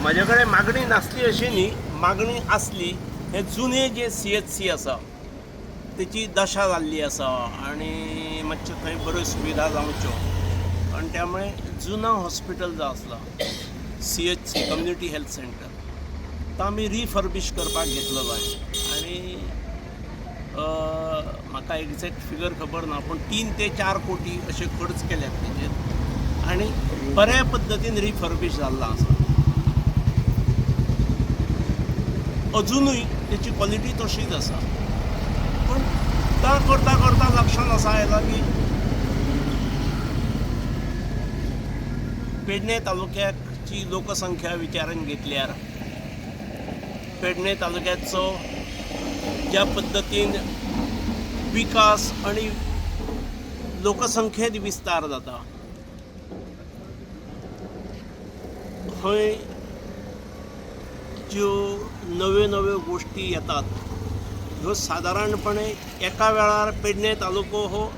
म्हजे कडेन मागणी नासली अशी न्ही, मागणी आसली. हे जुने जे सीएचसी आसा तेची दशा जाल्ली आसा आनी मातश्यो थंय बऱ्यो सुविधा जावच्यो आनी त्यामुळे जुना हॉस्पिटल जो आसला सीएचसी, कम्युनिटी हेल्थ सेंटर, तो आमी रिफर्बीश करपाक घेतलेलो आहे. आनी म्हाका एग्जॅक्ट फिगर खबर ना, पूण 3 ते 4 कोटी अशे खर्च केल्यात तेजेर आनी बऱ्या पद्दतीन रिफर्बीश जाल्लो आसा. अजुनूय तेची क्वॉलिटी तशीच आसा. पूण ता करता करता लक्षांत आसा आयलां की पेडणे तालुक्याची लोकसंख्या विचारान घेतल्यार, पेडणे तालुक्याचो ज्या पद्दतीन विकास आनी लोकसंख्येत विस्तार जाता, खंय ज्यो नव्यो नव्यो गोश्टी येतात, ह्यो सादारणपणे एका वेळार पेडणे तालुको हो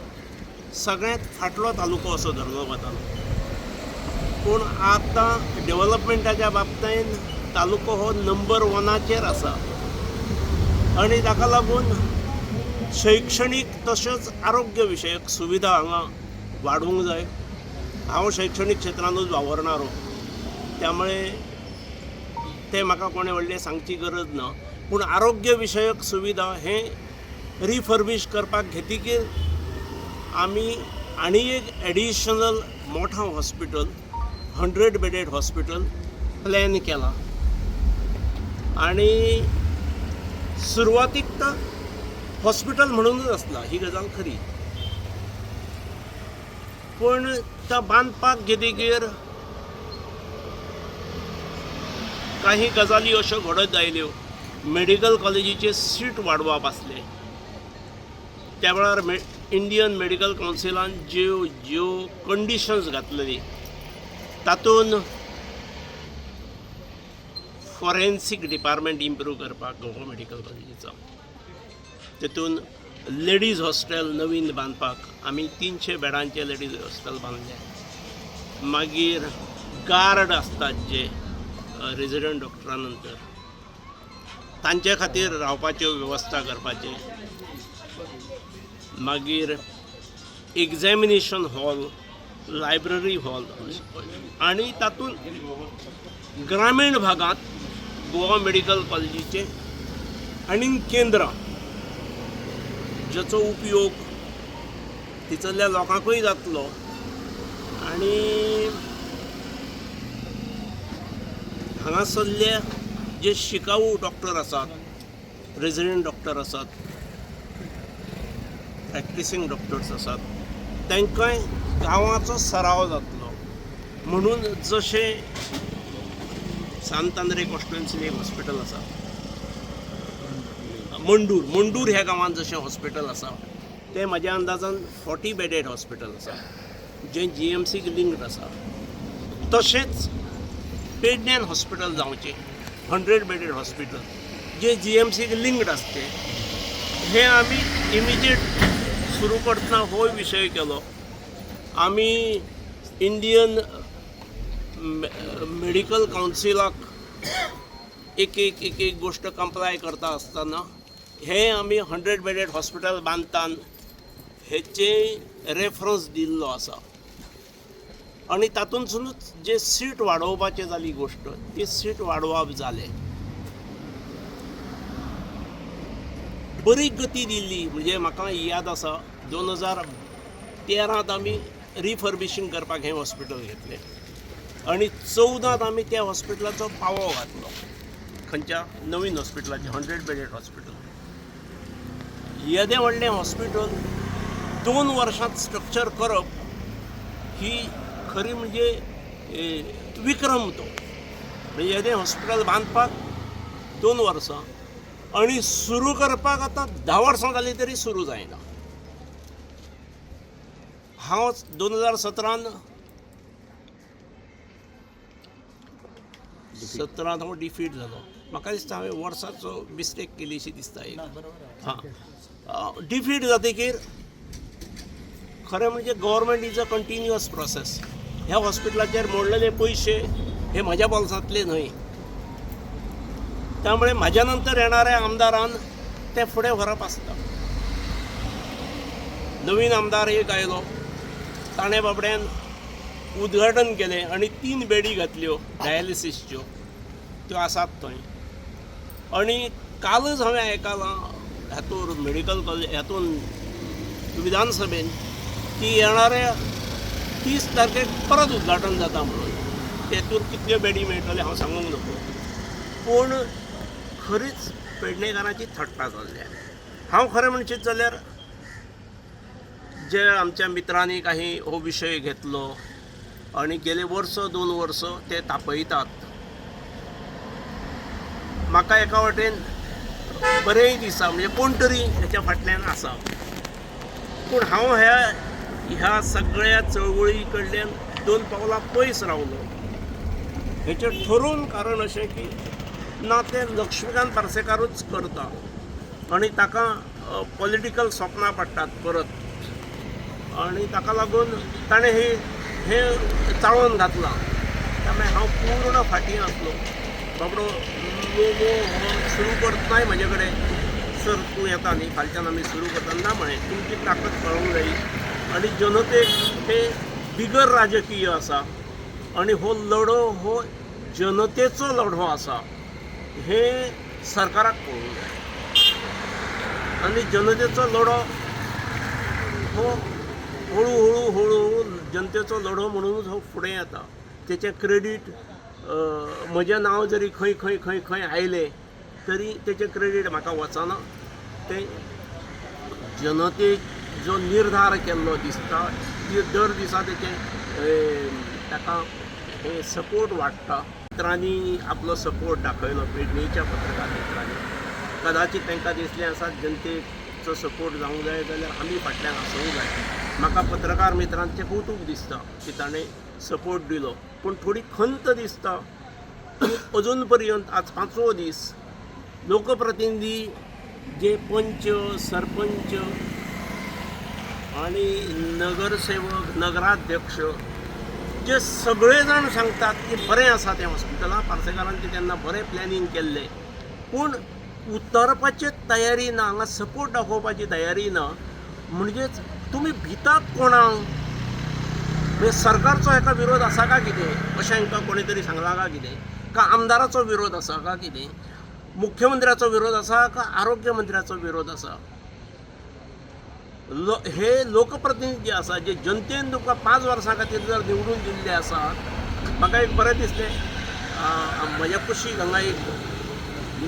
सगळ्यांत फाटलो तालुको असो धरलो वतालो, पूण आतां डेवलपमेंटाच्या बाबतींत तालुको हो नंबर वनाचेर आसा. आनी ताका लागून शैक्षणीक तशेंच आरोग्य विशयक सुविधा हांगा वाडोवंक जाय. हांव शैक्षणीक क्षेत्रानूच वावरणारो, त्यामुळे तें म्हाका कोणें व्हडलें सांगची गरज ना. पूण आरोग्य विशयक सुविधा हें रिफर्बीश करपाक घेतकीर आमी आनी एक एडिशनल मोठो हॉस्पिटल, 100 बेडेड हॉस्पिटल प्लॅन केलां. आनी सुरवातीक तर हॉस्पिटल म्हणूनच आसला, ही गजाल खरी, पूण तो बांदपाक घेतकीर काही गजाली अश्यो घडत आयल्यो. मेडिकल कॉलेजीचे सीट वाडोवप आसलें. त्या वेळार इंडियन मेडिकल कावन्सिलान ज्यो ज्यो कंडिशन्स घातलेली, तातूंत फॉरेन्सीक डिपार्टमेंट इम्प्रूव करपाक गोवा मेडिकल कॉलेजीचो, तेतून लेडीज हॉस्टेल नवीन बांदपाक आमी 300 बेडांचे लेडीज हॉस्टेल बांदले. मागीर गार्ड आसतात जे रेजिडंट डॉक्टरा नंतर, तांचे खातीर रावपाच्यो वेवस्था करपाचें, मागीर एग्जॅमिनेशन हॉल, लायब्ररी हॉल आनी तातूंत ग्रामीण भागांत गोवा मेडिकल कॉलेजीचें आनीक केंद्रां, जाचो उपयोग थंयसरल्या लोकांकूय जातलो आनी हांगासरले जे शिकाऊ डॉक्टर आसात, रेजिडंट डॉक्टर आसात, प्रॅक्टिसींग डॉक्टर्स आसात, तांकांय गांवाचो सराव जातलो. म्हणून जशें सांत आंद्रे कॉन्स्टिट्युएन्सीन एक हॉस्पिटल आसा, मंडूर, मंडूर ह्या गांवांत जशें हॉस्पिटल आसा, तें म्हज्या अंदाजान 40 बेडेड हॉस्पिटल आसा, जें जीएमसीक लिंक्ड आसा. तशेंच पेडण्यान हॉस्पिटल जावचें, 100 बेडेड हॉस्पिटल जें जीएमसीक लिंक्ड आसचें. हें आमी इमिजिएट सुरू करतना होय विशय केलो. आमी इंडियन मेडिकल कावन्सिलाक एक एक एक एक गोश्ट कंप्लाय करता आसतना हें आमी 100 बेडेड हॉस्पिटल बांदतान हेचे रेफरन्स दिल्लो आसा. आनी तातूंतसुनूच जे सीट वाडोवपाचें जाली गोश्ट, ती सीट वाडोवप जालें. बरी गती दिल्ली. म्हणजे म्हाका याद आसा, 2013त आमी रिफर्बिशींग करपाक हें हॉस्पिटल घेतलें आनी 14त आमी त्या हॉस्पिटलाचो पावो घातलो. खंयच्या नवीन हॉस्पिटलाचें, 100 बेडेड हॉस्पिटल. येदें व्हडलें हॉस्पिटल 2 वर्सांत स्ट्रक्चर करप ही खरी म्हणजे विक्रम तो. म्हणजे येदें हॉस्पिटल बांदपाक 2 वर्सां आनी सुरू करपाक आतां 10 वर्सां जालीं तरी सुरू जायना. हांव 2017न, 17त हांव डिफीट जालो. म्हाका दिसता हांवें वर्साचो मिस्टेक केली शी दिसता एक. हां, डिफीट जातकीर खरें म्हणजे government is a continuous process. ह्या हॉस्पिटलाचेर मोडलेले पयशे हे म्हज्या बोल्सांतले न्हय. त्यामुळे म्हाज्या नंतर येणाऱ्या आमदारान तें फुडें व्हरप आसता. नवीन आमदार एक आयलो, ताणें बाबड्यान उद्घाटन केलें आनी 3 बेडी घातल्यो डायलिसीसच्यो, त्यो आसात थंय. आनी कालच हांवें आयकलां हातूर मेडिकल कॉलेज हातून विधानसभेन की येणाऱ्या 30 तारखेक परत उद्घाटन जाता म्हणून. तेतूर कितल्यो बेडी मेळटल्यो हांव सांगूंक नको, पूण खरीच पेडणेकारांची थट्टा जाल्ली. हांव खरें म्हणशीत जाल्यार जे आमच्या मित्रांनी काही हो विशय घेतलो आनी गेले वर्स 2 वर्स ते तापयतात, म्हाका एका वाटेन बरेंय दिसता, म्हणजे कोण तरी हेच्या फाटल्यान आसा. पूण हांव ह्या सगळ्या चळवळी कडल्यान 2 पावलां पयस रावलो. हेचें ठरोवन कारण अशें की ना तें लक्ष्मीकांत पार्सेकारूच करता आनी ताका पॉलिटिकल सपनां पडटात परत, आनी ताका लागून ताणें हें चाळोवन घातलां. त्यामुळे हांव पूर्ण फाटीं आसलो. बाबडो लोगो हो सुरू करतनाय म्हजे कडेन, सर तूं येता न्ही फालच्यान आमी सुरू करता, ना म्हळें तुमची ताकद कळोंक जाय आनी जनतेक हे बिगर राजकीय आसा आनी हो लढो हो जनतेचो लढो आसा हें सरकाराक कळूंक जाय. आनी जनतेचो लढो हो हळू हळू हळू जनतेचो लढो म्हणूनच हो फुडें येता. तेचें क्रेडीट म्हजें नांव जरी खंय खंय खंय खंय आयलें तरी तेचें क्रेडीट म्हाका वचना. तें जनतेक जो निर्धार केल्लो दिसता दर दिसा तेचें ताका हे सपोर्ट वाडटा. मित्रांनी आपलो सपोर्ट दाखयलो, पेडणेच्या पत्रकार मित्रांनी. कदाचित तांकां दिसलें आसा जनतेचो सपोर्ट जावंक जाय जाल्यार आमी फाटल्यान आसूंक जाय. म्हाका पत्रकार मित्रांचें कौतूक दिसता की ताणें सपोर्ट दिलो, पूण थोडी खंत दिसता की अजून पर्यंत आज 5वो दीस लोकप्रतिनिधी जे पंच, सरपंच आनी नगरसेवक, नगराध्यक्ष जे सगळे जाण सांगतात की बरें आसा तें हॉस्पिटलां, पार्सेकारान तें तेन्ना बरें प्लॅनिंग केल्लें, पूण उतरपाची तयारी ना, हांगा सपोर्ट दाखोवपाची तयारी ना. म्हणजेच तुमी भितात कोणाक? म्हणजे सरकारचो हेका विरोध आसा काय कितें अशें हांकां कोणी तरी सांगलां काय कितें, का आमदाराचो विरोध आसा काय कितें, मुख्यमंत्र्याचो विरोध आसा का आरोग्य मंत्र्याचो विरोध आसा? हे लोकप्रतिनिधी आसा जे जनतेन तुमकां 5 वर्सां खातीर जर निवडून दिल्ले आसा. म्हाका एक बरें दिसलें, म्हज्या कुशीक हांगा एक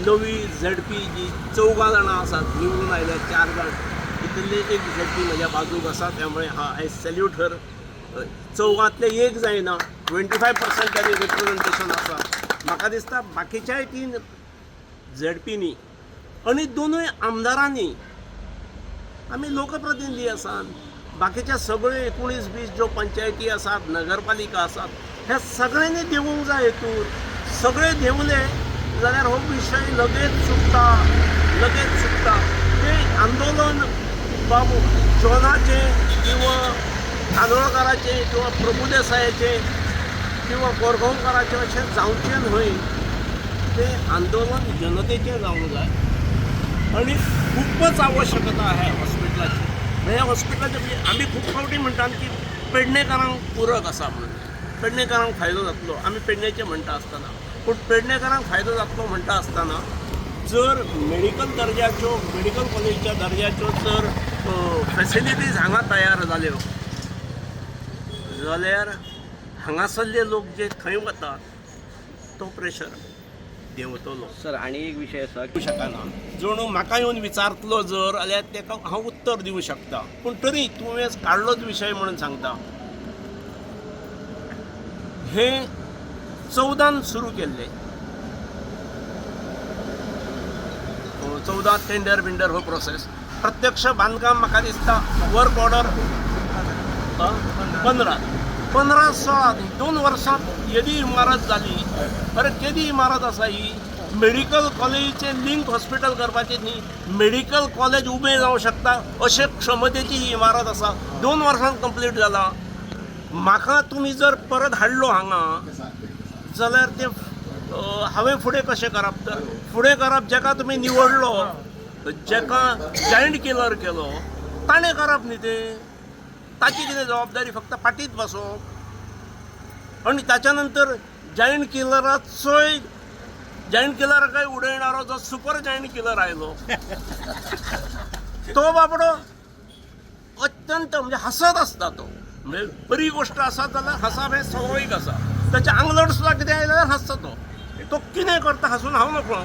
नवी झेडपी जी 4 जाणां आसात निवडून आयल्या, 4 जाण तितूंतले एक झेडपी म्हज्या बाजूक आसा, त्यामुळे हा I salute हर. 4गांतले एक जायना, 25% तरी रिप्रेजेंटेशन आसा. म्हाका दिसता बाकीच्याय 3 झेडपींनी आनी 2 आमदारांनी, आमी लोकप्रतिनिधी आसात, बाकीच्या सगळ्यो 19-20 ज्यो पंचायती आसात, नगरपालिका आसात, ह्या सगळ्यांनी देवूंक जाय. हेतूर सगळे देंवले जाल्यार हो विशय लगेच सुट्टा, लगेच सुट्टा. तें आंदोलन बाबू जॉनाचें किंवा कांदोळकाराचें किंवा प्रभुदेसायाचें किंवा कोरगांवकाराचें अशें जावचें न्हय. तें आंदोलन जनतेचें जावंक जाय आनी खूबच आवश्यकता आहे हॉस्पिटलाची. ह्या हॉस्पिटलाचे आमी खूब फावटी म्हणटात की पेडणेकारांक पुरक आसा म्हणून, पेडणेकारांक फायदो जातलो आमी पेडणेचे म्हणटा आसतना, पूण पेडणेकारांक फायदो जातलो म्हणटा आसतना जर मेडिकल दर्जाच्यो, मेडिकल कॉलेजीच्या दर्जाच्यो जर फेसिलिटीज हांगा तयार जाल्यो जाल्यार हांगासरले लोक जे थंय वतात तो प्रेशर देंवतलो. सर आनी एक विशय आसा, शकना जणू म्हाका येवन विचारतलो जर जाल्यार ताका हांव उत्तर दिवं शकता, पूण तरी तुवें काडलोच विशय म्हणून सांगता. हें 14 सुरू केल्लें, 14 टेंडर बिंडर हो प्रोसेस, प्रत्यक्ष बांदकाम म्हाका दिसता वर्क ऑर्डर 15-16 2 वर्सां येदी इमारत जाली. अरे केदी इमारत आसा ही? मेडिकल कॉलेजीचें लिंक हॉस्पिटल करपाचें न्ही, मेडिकल कॉलेज उबें जावं शकता अशे क्षमतेची ही इमारत आसा. 2 वर्सां कंप्लीट जाला. म्हाका तुमी जर परत हाडलो हांगा जाल्यार तें हांवें फुडें कशें करप, तर फुडें करप जेका तुमी निवडलो, जेका जायंट किलर केलो ताणें करप न्ही तें. ताची कितें जबाबदारी फक्त पाटीत बसोवप? आनी ताच्या नंतर जायंट किलराचोय, जायंट किलराकय उडयणारो जो सुपर जायंट किलर आयलो तो बाबडो अत्यंत म्हणजे हांसत आसता तो. म्हणजे बरी गोश्ट आसा जाल्यार हांसप हें स्वाभावीक आसा. ताच्या आंगलट सुद्दां कितें आयलें जाल्यार हांसता तो. तो कितें करता हांसून हांव नकळो,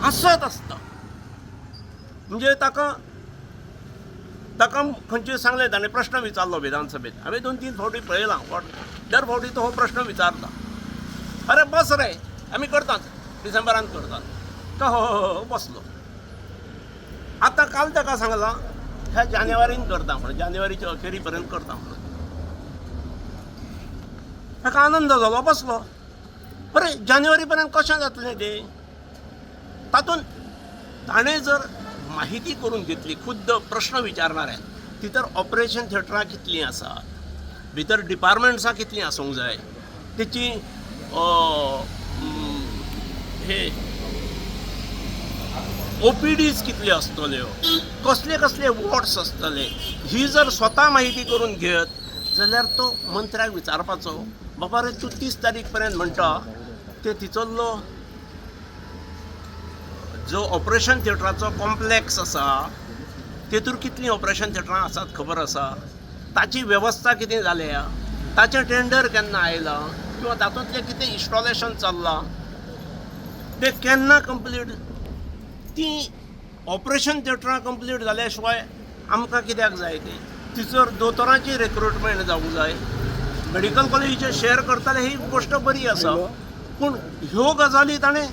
हांसत आसता. म्हणजे ताका ताका खंयचें सांगलें ताणें, प्रश्न विचारलो विधानसभेत. हांवें 2-3 फावटी पळयलां, दर फावटी तो हो प्रश्न विचारता. अरे बस रे, आमी करतात, डिसेंबरान करतात का हो हो बसलो. आतां काल ताका सांगलां ह्या जानेवारीन करता म्हणून, जानेवारीच्या अखेरी पर्यंत करता म्हणून. ताका आनंद जालो, बसलो. अरे जानेवारी पर्यंत कशें जातलें तें? तातूंत ताणें जर माहिती करून घेतली, खुद्द प्रश्न विचारणाऱ्यान, भितर ऑपरेशन थिएटरां कितलीं आसात, भितर डिपार्टमेंट्सां कितलीं आसूंक जाय, तेची हे ओपीडीज कितल्यो आसतल्यो, कसले कसले वॉर्ड्स आसतले, ही जर स्वता माहिती करून घेत जाल्यार तो मंत्र्याक विचारपाचो, बाबा रे तूं 30 तारीख पर्यंत म्हणटा ते थिचल्लो जो ऑपरेशन थिएटराचो कॉम्प्लेक्स आसा तेतूर कितलीं ऑपरेशन थिएटरां आसात खबर आसा, ताची वेवस्था कितें जाल्या, ताचें टेंडर केन्ना आयलां किंवा तातूंतलें कितें इन्स्टॉलेशन चल्लां तें केन्ना कंप्लीट, ती ऑपरेशन थिएटरां कंप्लीट जाल्या शिवाय आमकां कित्याक जाय तें? थंयसर दोतोरांची रिक्रुटमेंट जावंक जाय. मेडिकल कॉलेजीचे शेअर करताले ही गोश्ट बरी आसा, पूण ह्यो गजाली ताणें,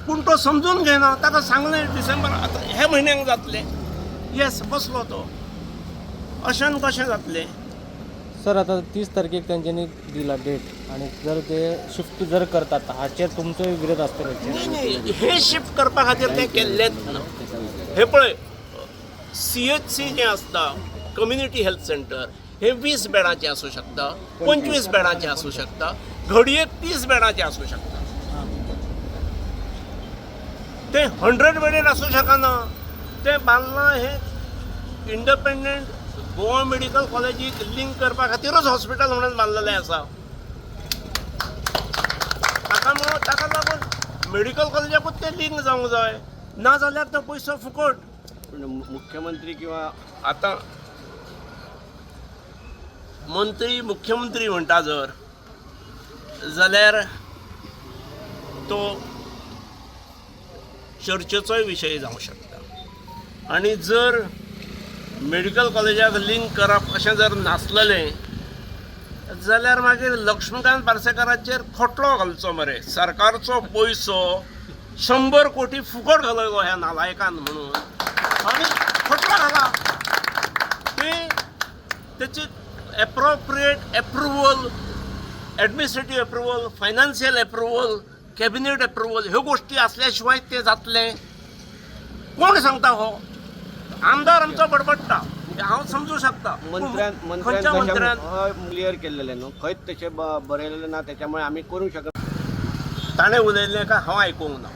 पूण तो समजून घेना. ताका सांगलें डिसेंबर आतां ह्या म्हयन्याक जातलें, येस बसलो तो. अशान कशें जातलें? सर आता 30 तारखेक तेंच्यांनी दिला डेट, आनी जर ते शिफ्ट जर करतात हाचेर तुमचोय विरोध आसतलो? न्ही न्ही, हे शिफ्ट करपा खातीर तें केल्लेंच ना. हे पळय, CHC जें आसता कम्युनिटी हेल्थ सेंटर, हे 20 बेडांचें आसूं शकता, 25 बेडांचें आसूं शकता, घडयेक 30 बेडांचें आसूं शकता. तें 100 बेडेड आसूं शकना. तें बांदलां हें इंडिपेंडंट गोवा मेडिकल कॉलेजीक लिंक करपा खातीरच हॉस्पिटल म्हणून बांदलेलें आसा. ताका म्हणून ताका लागून मेडिकल कॉलेजाकूच तें लिंक जावंक जाय, ना जाल्यार तो पयसो फुकट. मुख्यमंत्री किंवा आतां मंत्री मुख्यमंत्री म्हणटा जर जाल्यार तो चर्चेचोय विशय जावंक शकता. आनी जर मेडिकल कॉलेजाक लिंक करप अशें जर नासलेलें जाल्यार मागीर लक्ष्मीकांत पार्सेकाराचेर खटलो घालचो मरे, सरकारचो पयसो 100 कोटी फुकट घालयलो ह्या नालायकान म्हणून आनी खटलो घाला. ते तेची appropriate approval, administrative approval, financial approval, cabinet approval ह्यो गोश्टी आसल्या शिवाय तें जातलें? कोण सांगता? हो आमदार आमचो बडबडटा, हांव समजू शकता. मंत्र्यान खंयच्या मंत्र्यान क्लियर केल्लेलें न्हू, खंयच तशें बरयलेलें ना, त्याच्यामुळे आमी करूंक शकना. ताणें उलयल्लें काय हांव आयकूंक ना.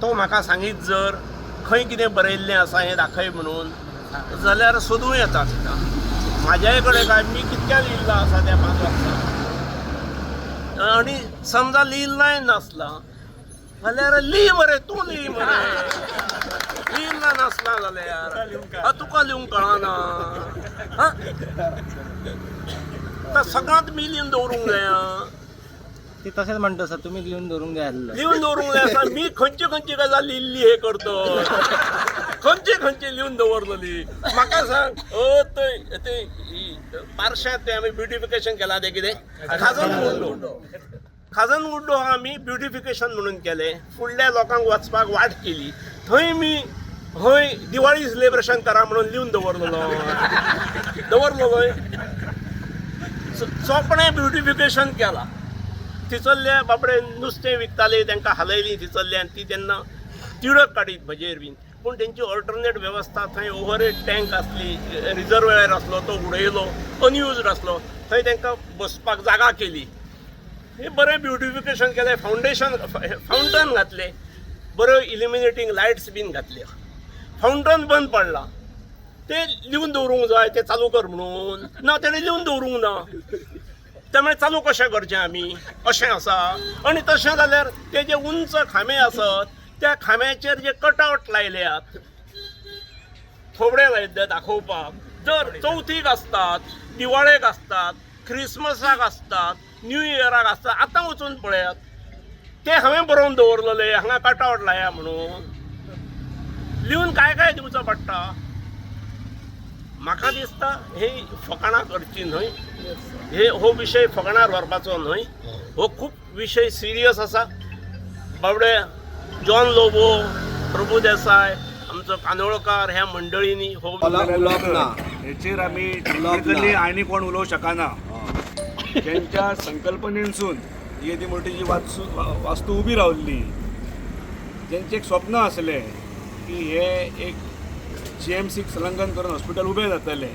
तो म्हाका सांगीत जर खंय कितें बरयल्लें आसा हें दाखय म्हणून जाल्यार सोदूं येता तिका. म्हाज्याय कडेन काय मी कितक्या लियिल्लो आसा त्या 5 वर्सां, आनी समजा लियिल्लाय नासला जाल्यार ली मरे, तूं ली मरे. लियिल्ला नासला जाल्यार तुका लिवंक कळना. आं, सगळ्यांत मी लिवन दवरूंक जाय. ते तशेंच म्हणटा सर, तुमी लिवन दवरूंक जाय आसलें. लिवन दवरूंक जाय आसा. मी खंयची खंयची गजाल लिल्ली हे करतो, खंयची खंयची लिवन दवरलेली म्हाका सांग. थंय ते पारशांत तें आमी ब्युटिफिकेशन केलां तें कितें खाजन गुड्डो, खाजन गुड्डो आमी ब्युटिफिकेशन म्हणून केलें, फुडल्या लोकांक वचपाक वाट केली. थंय मी हय दिवाळी सेलिब्रेशन करा म्हणून लिवन दवरलेलो, दवरलेलो. चोपणें ब्युटिफिकेशन केलां. थिचल्ले बाबडे नुस्तें विकताले तांकां हालयली थिचल्ले, आनी ती तेन्ना तिडक काडीत म्हजेर बीन. पूण तेंची ऑल्टरनेट वेवस्था थंय ओवरहेड टँक आसली, रिजर्वेयर आसलो तो उडयलो, अनयुज्ड आसलो, थंय तांकां बसपाक जागा केली. हे बरें ब्युटिफिकेशन केलें, फावंडेशन फावंटन घातलें, बऱ्यो इल्युमिनेटींग लायट्स बीन घातल्यो. फावंटन बंद पडलां, तें लिवन दवरूंक जाय, तें चालू कर म्हणून ना, तेणें लिवन दवरूंक ना. त्यामुळे चालू कशें करचें आमी अशें आसा. आनी तशें जाल्यार ते जे उंच खांबे आसत त्या खांब्याचेर जे कटआवट लायल्यात, थोबडे लायिल्ले दाखोवपाक, जर चवथीक आसतात, दिवाळेक आसतात, क्रिसमसाक आसतात, न्यू इयराक आसतात, आतां वचून पळयात ते हांवें बरोवन दवरलेले हांगा कटआवट लाया म्हणून लिवन काय काय दिवचो पडटा. म्हाका दिसता ही फकाणां करची न्हय, हे हो विशय फकाणां व्हरपाचो न्हय, हो खूब विशय सिरियस आसा. बाबडे जॉन लोबो, प्रभू देसाय, आमचो कांदोळकार ह्या मंडळींनी हो उलोवप ना. हेचेर आमी टेक्निकली आनी कोण उलोवंक शकना. तेंच्या संकल्पनेनसून ही येदी मोठी जी वास्तू उबी रावल्ली, जेंचें एक स्वप्न आसलें की हे एक जीएमसीक संलग्न करून हॉस्पिटल उबें जातलें,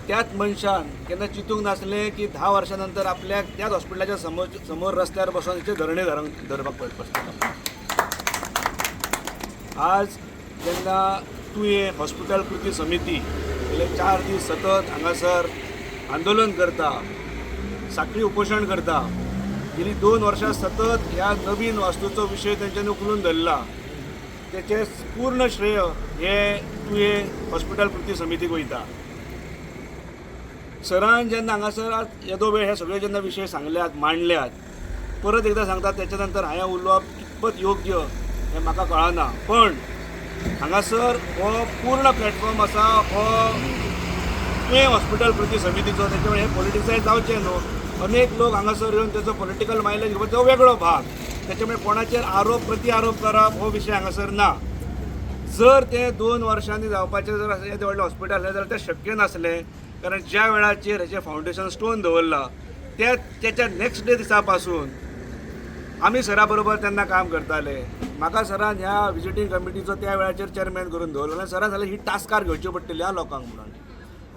त्याच मनशान केन्ना चिंतूंक नासलें की 10 वर्सां नंतर आपल्याक त्याच हॉस्पिटलाच्या समोर समोर रस्त्यार बसून हेचे धरणे धरपाक पडटलें. आज जेन्ना तुयें हॉस्पिटल कृती समिती गेले 4 दीस सतत हांगासर आंदोलन करता, साखळी उपोशण करता, गेली 2 वर्सां सतत ह्या नवीन वास्तूचो विशय तेंच्यांनी उखलून धरला, तेचें पूर्ण श्रेय हें तुयें हॉस्पिटल कृती समितीक वयता. सरान जेन्ना हांगासर आज येदो वेळ हे सगळे जेन्ना विशय सांगल्यात, मांडल्यात, परत एकदां सांगता तेच्या नंतर हांवें उलोवप कितपत योग्य हें म्हाका कळना, पण हांगासर हो पूर्ण प्लॅटफॉर्म आसा हो तुयें हॉस्पिटल कृती समितीचो, तेच्या मुळे हें पॉलिटिसायज जावचें न्हू. अनेक लोक हांगासर येवन तेचो पॉलिटिकल मायलेज घेवपाचो तो वेगळो भाग, तेच्या मुळे कोणाचेर आरोप प्रति आरोप करप हो विशय हांगासर ना. जर ते 2 वर्सांनी जावपाचें जर येदें व्हडलें हॉस्पिटल आसलें जाल्यार तें शक्य नासलें, कारण ज्या वेळाचेर हेचें फावंडेशन स्टोन दवरला त्या तेच्या नॅक्स्ट डे दिसा पासून आमी सरा बरोबर तेन्ना काम करताले. म्हाका सरान ह्या विजिटींग कमिटीचो त्या वेळाचेर चेअरमॅन करून दवरलो आनी सरान सांगलें ही टास्कार घेवची पडटली ह्या लोकांक म्हणून.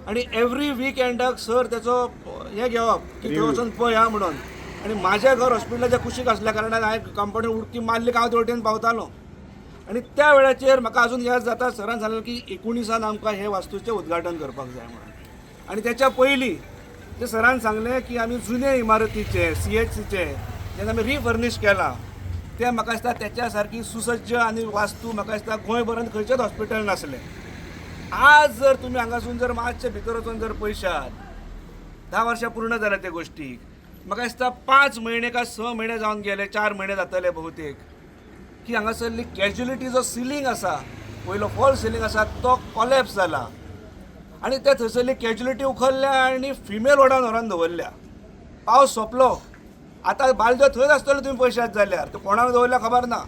आनी एवरी विकएंडाक सर तेचो हें घेवप की थंय वचून पळय हा म्हणून. आनी म्हाजें घर हॉस्पिटलाच्या कुशीक आसल्या कारणान हांवें कंपाउंडर उडकी मारली काय हांव ते वटेन पावतालो. आनी त्या वेळाचेर म्हाका अजून याद जाता सरान सांगलें की 19 आमकां हे वास्तूचें उद्घाटन करपाक जाय म्हणून. आनी तेच्या पयलीं ते सरान सांगलें की आमी जुने इमारतीचे CHCचे जेन्ना आमी रिफर्नीश केला तें म्हाका दिसता तेच्या सारकी सुसज्ज आनी वास्तू म्हाका दिसता गोंयभरांत खंयचेच हॉस्पिटल नासलें. आज जर तुमी हांगासून जर मातशे भितर वचून जर पळयशात, 10 वर्सां पूर्ण जाल्या त्या गोश्टीक, म्हाका दिसता 5 म्हयने काय 6 म्हयने जावन गेले, 4 म्हयने जातले बहुतेक, की हांगासरली कॅज्युलिटी जो सिलींग आसा, वयलो फॉल सिलींग आसा तो कॉलेप्स जाला आनी ते थंयसरली कॅज्युलिटी उखल्ल्या आनी फिमेल वॉर्डान व्हरोन दवरल्या. पावस सोंपलो, आतां बालद्यो थंयच आसतल्यो तुमी पळयशात जाल्यार, त्यो कोणाक दवरल्या खबर ना,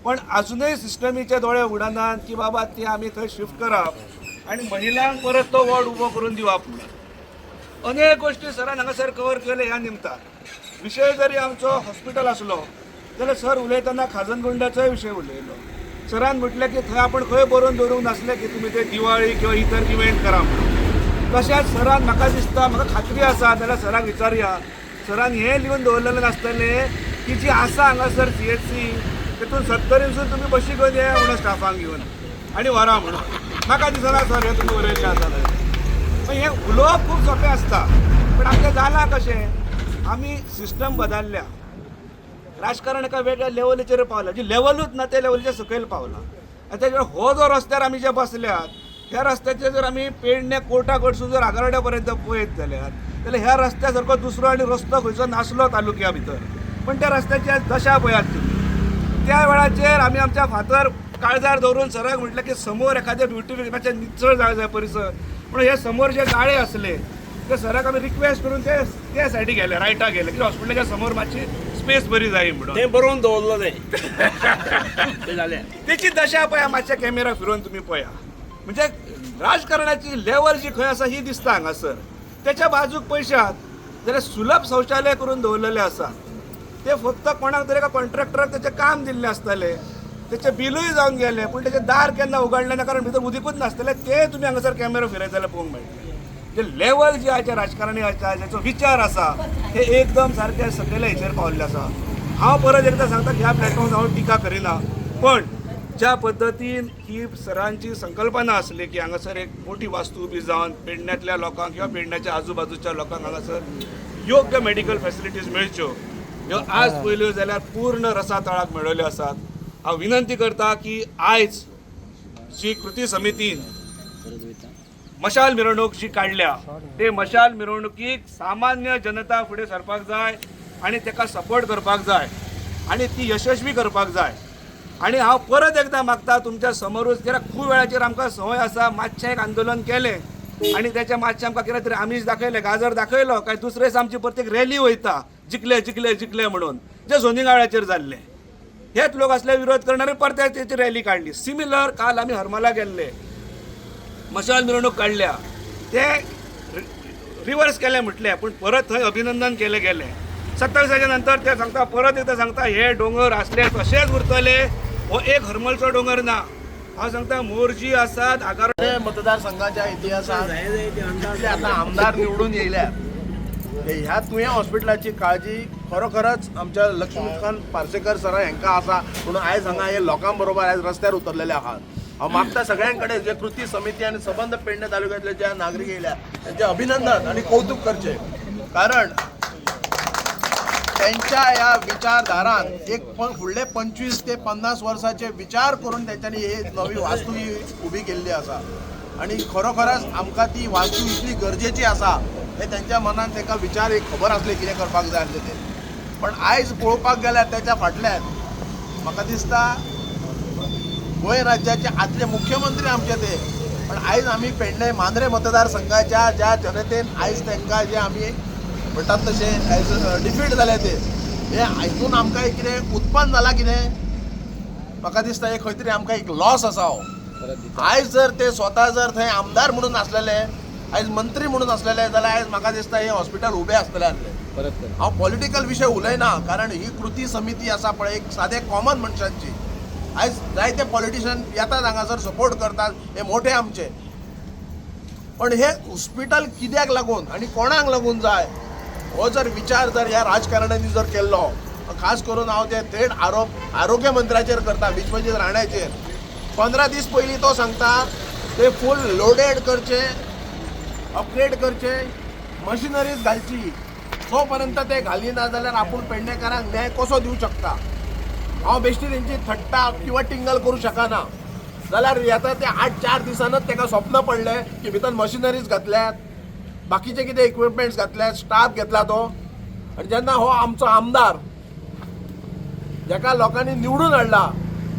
पण आजुनूय सिस्टमीचे दोळे उगडनात की बाबा ती आमी थंय शिफ्ट करप आनी महिलांक परत तो वॉर्ड उबो करून दिवप म्हणून. अनेक गोश्टी सरान हांगासर कवर केले ह्या निमतान. विशय जरी आमचो हॉस्पिटल आसलो जाल्यार सर उलयतना खाजनगुंडाचोय विशय उलयलो. सरान म्हटलें की थंय आपूण खंय बरोवन दवरूंक नासलें की तुमी ते दिवाळी किंवा इतर इव्हेंट करा म्हणून. तशेंच सरान म्हाका दिसता, म्हाका खात्री आसा, जाल्यार सराक विचारुया, सरान हें लिवन दवरलेलें नासतलें की जी आसा हांगासर CHC तेतून 70 इंसून तुमी बशी घेवन येया म्हणून स्टाफांक घेवन आनी व्हरा म्हणून. म्हाका दिसना सर हें तुमी बरयल्लें आसा जाल्यार. पण हें उलोवप खूब सोंपें आसता, पण आमचें जालां कशें, आमी सिस्टम बदलल्या, राजकारण एका वेगळ्या लेवलीचेर पावलां, जी लेवलूच ना त्या लेवलीच्या सकयल पावलां. आनी तेच्या हो जो रस्त्यार आमी जे बसल्यात ह्या रस्त्याचेर जर आमी पेडणे कोर्टा कडसून जर आगारड्या पर्यंत पळयत जाल्यार ह्या रस्त्या सारको दुसरो आनी रस्तो खंयचो नासलो तालुक्या भितर. पण त्या रस्त्याची आज दशा पळयात तुमी. त्या वेळाचेर आमी आमच्या फातर काळजार दवरून सराक म्हटलें की समोर एखादें ब्युटिफिकेशन निचळ जाय जाय परिसर, पूण हे समोर जे गाळे आसले ते सराक आमी रिक्वेस्ट करून ते त्या सायडीक गेले, रायटाक गेले की हॉस्पिटलाच्या समोर मातशी स्पेस बरी जाय म्हणून. तें बरोवन दवरलें तें जालें. तेची दशा पळया, मातशे कॅमेरा फिरोवन तुमी पळया. म्हणजे राजकारणाची लेवल जी खंय आसा ही दिसता हांगासर. तेच्या बाजूक पळयशात जाल्यार सुलभ शौचालय करून दवरलेलें आसा, ते फक्त कोणाक तरी एका कॉन्ट्रॅक्टराक तेचें काम दिल्लें आसतलें, तेचें बिलूय जावन गेलें, पूण तेचें दार केन्ना उगडलें ना, कारण भितर उदीकूच नासतलें. तें तुमी हांगासर कॅमेरा फिरयत जाल्यार पळोवंक मेळटलें. जे लेवल जे आयच्या राजकारणी आसा, जाचो विचार आसा, ते एकदम सारके सकयल्या हेचेर पावल्ले आसा. हांव परत एकदां सांगता, ह्या प्लॅटफॉर्म हांव टिका करिना, पण ज्या पद्दतीन ही सरांची संकल्पना आसली की हांगासर एक मोठी वास्तू उबी जावन पेडण्यांतल्या लोकांक किंवा पेडण्याच्या आजूबाजूच्या लोकांक हांगासर योग्य मेडिकल फॅसिलिटीज मेळच्यो, ह्यो आज पळयल्यो जाल्यार पूर्ण रसातळाक मेळयल्यो आसात. हांव विनंती करता की आयज जी कृती समितीन मशाल मिरवणूक जी काडल्या, ते मशाल मिरवणुकीक सामान्य जनता फुडें सरपाक जाय आनी ताका सपोर्ट करपाक जाय आनी ती यशस्वी करपाक जाय. आनी हांव परत एकदां मागता तुमच्या समोरूच, कित्याक खूब वेळाचेर आमकां संवय आसा, मातशें एक आंदोलन केलें आनी तेचें मातशें आमकां कितें तरी आमीश दाखयलें, गाजर दाखयलो काय दुसरे दिसा आमची प्रत्येक रॅली वयता, जिखले जिखले जिखले म्हणून, जे झोनिंग वेळाचेर जाल्लें. हेच लोक असले विरोध करणारे परते तेची रॅली काडली. सिमिलर काल आमी हरमला गेल्ले, मशाल मिरवणूक काडल्या, ते रिवर्स केले म्हटले, पूण परत थंय अभिनंदन केलें गेलें. 27 नंतर ते सांगता, परत एकदां सांगता, हे दोंगर आसले तशेच उरतले. हो एक हरमलचो दोंगर ना, हांव सांगता मोरजी आसात, आगार मतदारसंघाच्या इतिहासात जितले आता आमदार निवडून येयल्यात, ह्या तुयें हॉस्पिटलाची काळजी खरोखरच आमच्या लक्ष्मीकांत पार्सेकर सर हांकां आसा म्हणून आयज हांगा हे लोकां बरोबर आयज रस्त्यार उतरलेले आहात. हांव मागता सगळ्यां कडेन, जे कृती समिती आनी सबंद पेडणे तालुक्यांतले जे नागरीक येयल्या तेंचें अभिनंदन आनी कौतूक करचें, कारण त्यांच्या ह्या विचारधारान एक फुडले 25 ते 50 वर्साचे विचार करून तेंच्यांनी ही नवी वास्तू ही उबी केल्ली आसा आनी खरोखरच आमकां ती वास्तू इतली गरजेची आसा हे तेंच्या मनान तेका विचार एक खबर आसले कितें करपाक जाय आसलें तें. पण आयज पळोवपाक गेल्यार तेच्या फाटल्यान म्हाका दिसता गोंय राज्याचे आदले मुख्यमंत्री आमचे ते, पण आयज आमी पेडणे मांद्रे मतदारसंघाच्या ज्या जनतेन आयज तांकां जे आमी म्हणटात तशें आयज डिफीट जाले ते, हे हातून आमकां एक कितें उत्पन्न जालां कितें म्हाका दिसता एक खंय तरी आमकां एक लॉस आसा हो. आयज जर ते स्वता जर थंय आमदार म्हणून आसलेले, आयज मंत्री म्हणून आसलेले जाल्यार आयज म्हाका दिसता हें हॉस्पिटल उबें आसतलें आसलें. हांव पॉलिटिकल विशय उलयना, कारण ही कृती समिती आसा पळय एक सादे कॉमन मनशांची. आयज जायते पॉलिटिशियन येतात हांगासर सपोर्ट करतात, हे मोठे आमचे, पण हे हॉस्पिटल कित्याक लागून आनी कोणाक लागून जाय हो जर विचार जर ह्या राजकारण्यांनी जर केल्लो, खास करून हांव ते थेट आरोप आरोग्य मंत्र्याचेर करता, विश्वजीत राण्याचेर. 15 दीस पयलीं तो सांगता ते फूल लोडेड करचे, अपग्रेड करचे, मशिनरीज घालची, जो पर्यंत ते घालिना जाल्यार आपूण पेडणेकारांक न्याय कसो दिवं शकता. हांव बेश्टी तेंची थट्टा किंवा टिंगल करूं शकना, जाल्यार येता ते 8-4 दिसानच तेका स्वप्न पडलें की भितर मशिनरीज घातल्यात, बाकीचे कितें इक्विपमेंट्स घातल्यात, स्टाफ घेतला तो. आनी जेन्ना हो आमचो आमदार जेका लोकांनी निवडून हाडला,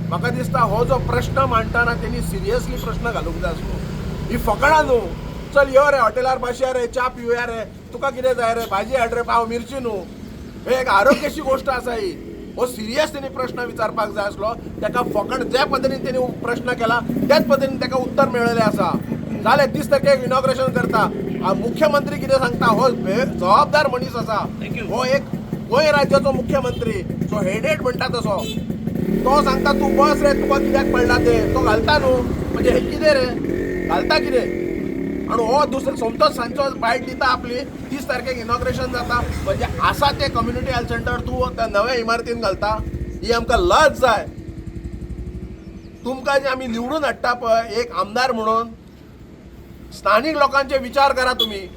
म्हाका दिसता हो जो प्रश्न मांडटना तेणी सिरियसली प्रश्न घालूंक जाय आसलो. ही फकणां न्हू, चल यो रे हॉटेलार बसया रे, च्या पिवया रे, तुका कितें जाय रे, भाजी हाड रे, पाव मिरची न्हू, हे एक आरोग्याची गोश्ट आसा ही. हो सिरियस तेणी प्रश्न विचारपाक जाय आसलो. तेका फकण ज्या पद्दतीन तेणी प्रश्न केला त्याच पद्दतीन तेका उत्तर मेळिल्लें आसा. जालें, 30 तारखेक इनॉग्रेशन करता. मुख्यमंत्री कितें सांगता, हो जबाबदार मनीस आसा, हो एक गोंय राज्याचो मुख्यमंत्री, सो हेडेड म्हणटा तसो तो सांगता तूं बस रे, तुका कित्याक पडला ते, तो घालता न्हू, म्हणजे हे कितें रे घालता कितें. आनी हो दुसरो सोमतोच सांजचो बायट दिता आपली, 30 तारखेक इनॉग्रेशन जाता, म्हणजे आसा ते कम्युनिटी हेल्थ सेंटर तूं त्या नव्या इमारतीन घालता, ही आमकां लज जाय. तुमकां जे आमी निवडून हाडटा पळय एक आमदार म्हणून, स्थानीक लोकांचे विचार करा तुमी.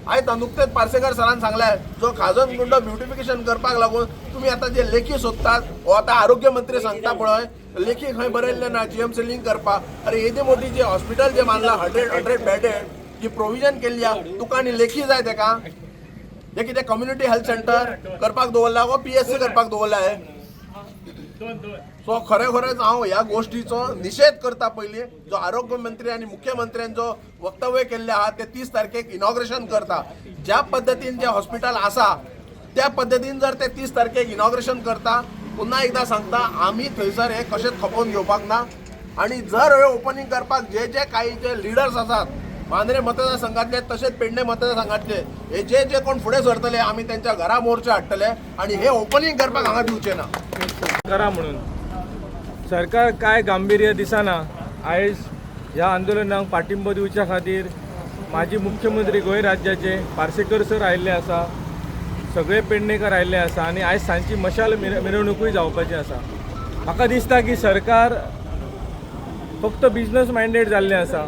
आयज नुकतेच पार्सेकर सरान सांगलें, जो खाजन गुंडो ब्युटिफिकेशन करपाक लागून तुमी आतां जे लेखी सोदतात, हो आतां आरोग्य मंत्री सांगता पळय, लेखी खंय बरयल्लें ना जीएमसी लिंक करपाक. अरे येदी मोठी जे हॉस्पिटल जे बांदलां 100 बेडेड जी प्रोविजन केल्ली आहा, तुका आनी लेखी जाय तेका? हे कितें कम्युनिटी हेल्थ सेंटर करपाक दवरला वो पीएससी करपाक दवरला हे? सो खरें खरेंच हांव ह्या गोश्टीचो निशेध करता. पयलीं जो आरोग्य मंत्री आनी मुख्यमंत्र्यान जो वक्तव्य केल्लें आहा ते 30 तारखेक इनॉग्रेशन करता, ज्या पद्दतीन जें हॉस्पिटल आसा त्या पद्दतीन जर ते 30 तारखेक इनॉग्रेशन करता, पुन्हा एकदां सांगता आमी थंयसर हें कशेंच खपोवन घेवपाक ना. आनी जर हे ओपनींग करपाक जे जे काही जे लिडर्स आसात मांद्रे मतदारसंघातले तशेंच पेडणे मतदारसंघातले, हे जे जे कोण फुडें सरतले आमी तेंच्या घरा मोर्चा हाडटले आनी हे ओपनींग करपाक हांगा दिवचे ना. करा म्हणून सरकार काय गांभीर्य दिसना. आयज ह्या आंदोलनाक पाठिंबो दिवच्या खातीर माजी मुख्यमंत्री गोंय राज्याचे पार्सेकर सर आयिल्ले आसा, सगळे पेडणेकर आयिल्ले आसा आनी आयज सांजची मशाल मिरवणुकूय जावपाची आसा. म्हाका दिसता की सरकार फक्त बिजनस मायंडेड जाल्लें आसा.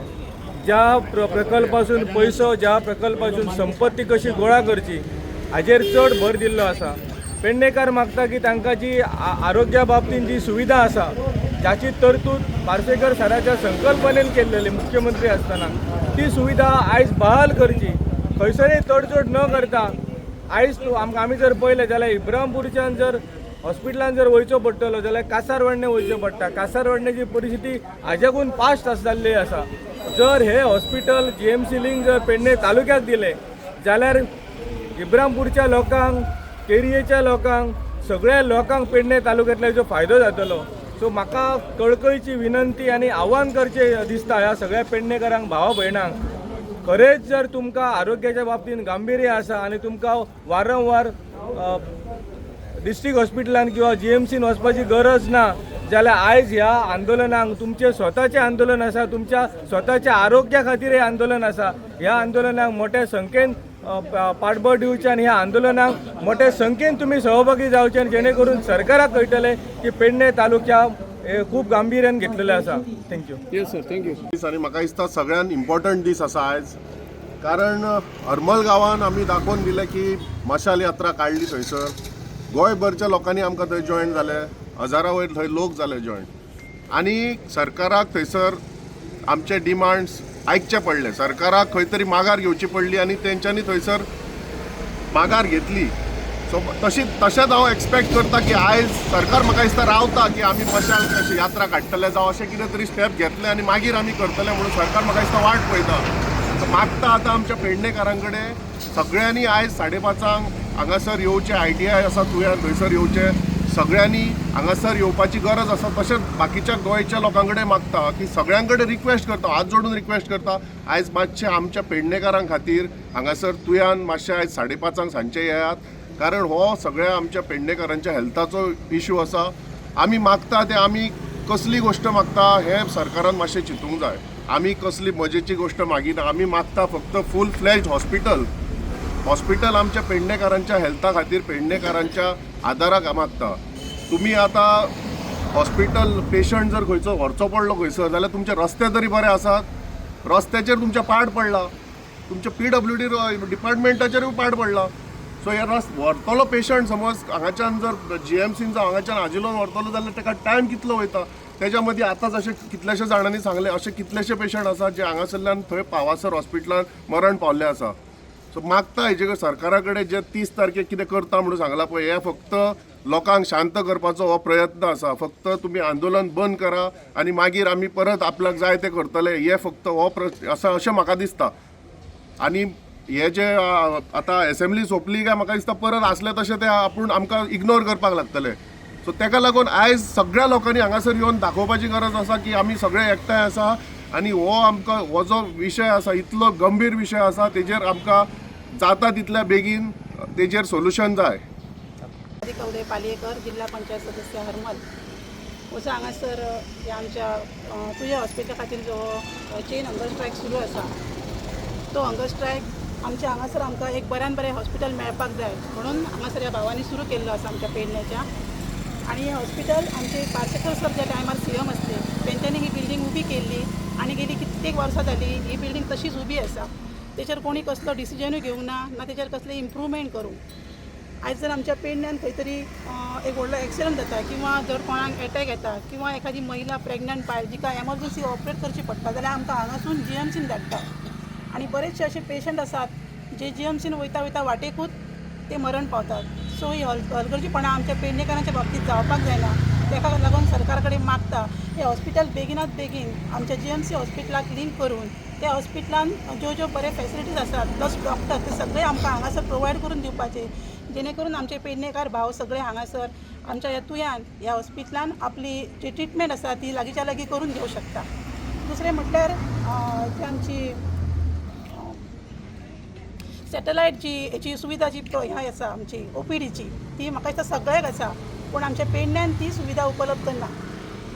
ज्या प्रकल्पासून पयसो, ज्या प्रकल्पासून संपत्ती कशी गोळा करची हाजेर चड भर दिल्लो आसा. पेडणेकार मागता की तांकां जी आरोग्या बाबतींत जी सुविधा आसा, जाची तरतूद पार्सेकर सराच्या संकल्पनेन केल्लेली मुख्यमंत्री आसतना, ती सुविधा आयज बहाल करची, खंयसरूय तडजोड न करता. आयज तूं आमकां आमी जर पळयलें जाल्यार इब्रामपूरच्यान जर हॉस्पिटलान जर वयचो पडटलो जाल्यार कासारवर्णे वयचें पडटा. कासारवर्णेची परिस्थिती हाज्याकून पास्ट जाल्ली आसा. जर हे हॉस्पिटल जीएमसी लिंक जर पेडणे तालुक्याक दिलें जाल्यार इब्रामपूरच्या लोकांक, केरयेच्या लोकांक, सगळ्या लोकांक पेडणे तालुक्यांतल्या जो फायदो जातलो. सो म्हाका कळकळीची विनंती आनी आव्हान करचें दिसता ह्या सगळ्या पेडणेकारांक, भावा भयणांक, खरेंच जर तुमकां आरोग्याच्या बाबतींत गांभिर्य आसा आनी तुमकां वारंवार डिस्ट्रिक्ट हॉस्पिटलान किंवा जीएमसीन वचपाची गरज ना जाल्यार आयज ह्या आंदोलनाक, तुमचें स्वताचें आंदोलन आसा, तुमच्या स्वताच्या आरोग्या खातीर हें आंदोलन आसा, ह्या आंदोलनाक मोठ्या संख्येन पाठबळ दिवचें आनी ह्या आंदोलनाक मोठ्या संख्येन तुमी सहभागी जावचे आनी जेणे करून सरकाराक कळटलें की पेडणे तालुक्या हे खूब गांभिर्यान घेतलेलें आसा. Thank you. दीस आनी म्हाका दिसता सगळ्यान इम्पॉर्टंट दीस आसा आयज, कारण हरमल गांवान आमी दाखोवन दिलें की मशाल यात्रा काडली. थंयसर गोंयभरच्या लोकांनी आमकां थंय जॉयन जाले, हजारा वयर थंय लोक जाले जॉयन, आनी सरकाराक थंयसर आमचे डिमांड्स आयकचे पडले. सरकाराक खंय तरी माघार घेवची पडली आनी तेंच्यांनी थंयसर माघार घेतली. सो तशी तशेंच हांव एक्सपेक्ट करता की आयज सरकार म्हाका दिसता रावता की आमी मशाल अशी यात्रा काडटले जावं अशें कितें तरी स्टेप घेतले आनी मागीर आमी करतले म्हणून सरकार म्हाका दिसता वाट पळयता. सो मागता आतां आमच्या पेडणेकारां कडेन सगळ्यांनी आयज 5:30 हांगासर येवचें. आयटीआय आसा तुयान, थंयसर येवचें. सगळ्यांनी हांगासर येवपाची गरज आसा. तशेंच बाकीच्या गोंयच्या लोकां कडेन मागता की सगळ्यां कडेन रिक्वेस्ट करता, हात जोडून रिक्वेस्ट करता, आयज मातशें आमच्या पेडणेकारां खातीर हांगासर तुयान मातशें आयज 5:30 सांजचे येयात, कारण हो सगळ्या आमच्या पेडणेकारांच्या हेल्थाचो इशू आसा. आमी मागता ते आमी कसली गोश्ट मागता हें सरकारान मातशें चिंतूंक जाय. आमी कसली मजेची गोश्ट मागिना, आमी मागता फक्त फूल फ्लॅज्ड हॉस्पिटल. हॉस्पिटल आमच्या पेडणेकारांच्या हेल्था खातीर, पेडणेकारांच्या आदाराक मागता. तुमी आतां हॉस्पिटल पेशंट जर खंयचो व्हरचो पडलो खंयसर जाल्यार तुमचे रस्ते तरी बरे आसात? रस्त्याचेर तुमच्या पाड पडला, तुमच्या पीडब्ल्यूडी डिपार्टमेंटाचेरूय पाड पडला. सो हे रस व्हरतलो पेशंट समज हांगाच्यान जर जीएमसीन जावं हांगाच्यान आजिलोन व्हरतलो जाल्यार ताका टायम कितलो वयता. तेच्या मदीं आतां जशें कितलेशे जाणांनी सांगलें, अशे कितलेशे पेशंट आसात जे हांगासरल्यान थंय पावासर हॉस्पिटलान मरण पावल्ले आसा. सो मागता हेजे कडेन सरकारा कडेन जे 30 तारखेक कितें करता म्हणून सांगलां पळय, हें फक्त लोकांक शांत करपाचो हो प्रयत्न आसा. फक्त तुमी आंदोलन बंद करा आनी मागीर आमी परत आपल्याक जाय तें करतले, हे फक्त हो आसा अशें म्हाका दिसता. आनी हे जे आतां एसेंब्ली सोंपली काय म्हाका दिसता परत आसले तशें ते आपूण आमकां इग्नोर करपाक लागतले. सो तेका लागून आयज सगळ्या लोकांनी हांगासर येवन दाखोवपाची गरज आसा की आमी सगळे एकठांय आसा आनी हो आमकां हो जो विशय आसा इतलो गंभीर विशय आसा, तेजेर आमकां जाता तितल्या बेगीन तेजेर सोल्युशन जाय. राधिका उदय पालयेकर, जिल्हा पंचायत सदस्य हरमल. वचो हांगासर ह्या आमच्या तुया हॉस्पिटला खातीर जो चेन हंगर स्ट्रायक सुरू आसा, तो हंगर स्ट्रायक आमच्या हांगासर आमकां एक बऱ्यान बरें हॉस्पिटल मेळपाक जाय म्हणून हांगासर ह्या भावांनी सुरू केल्लो आसा आमच्या पेडण्याच्या. आनी हें हॉस्पिटल आमचे पार्सेकर सर ज्या टायमार सीएम आसले तेंच्यांनी ही बिल्डींग उबी केल्ली आनी गेली कित्येक वर्सां जाली ही बिल्डींग तशीच उबी आसा. तेचेर कोणी कसलो डिसिजनूय घेवंक ना, ना तेचेर कसलें इम्प्रूवमेंट करूंक. आयज जर आमच्या पेडण्यान खंय तरी एक व्हडलो एक्सिडंट जाता किंवा जर कोणाक एटॅक येता किंवा एखादी महिला प्रेग्नंट बायल जिका एमरजंसी ऑपरेट करची पडटा जाल्यार आमकां हांगासून जीएमसीन धाडटा. आनी बरेचशे अशे पेशंट आसात जे जीएमसीन वयता वयता वाटेकूच ते मरण पावतात. सो ही हलगर्जीपणां आमच्या पेडणेकारांच्या बाबतींत जावपाक जायना. तेका लागून सरकार कडेन मागता हें हॉस्पिटल बेगिनात बेगीन आमच्या जीएमसी हॉस्पिटलाक लिंक करून त्या हॉस्पिटलान ज्यो ज्यो बरे फेसिलिटीज आसात प्लस डॉक्टर ते सगळे आमकां हांगासर प्रोवायड करून दिवपाचे, जेणे करून आमचे पेडणेकार भाव सगळे हांगासर आमच्या ह्या तुयान ह्या हॉस्पिटलान आपली जी ट्रिटमेंट आसा ती लागींच्या लागीं करून घेवं शकता. दुसरें म्हटल्यार जी आमची सॅटलायट जी हेची सुविधा जी हें आसा आमची ओपीडीची, ती म्हाका दिसता सगळ्याक आसा, पूण आमच्या पेडण्यान ती सुविधा उपलब्ध ना.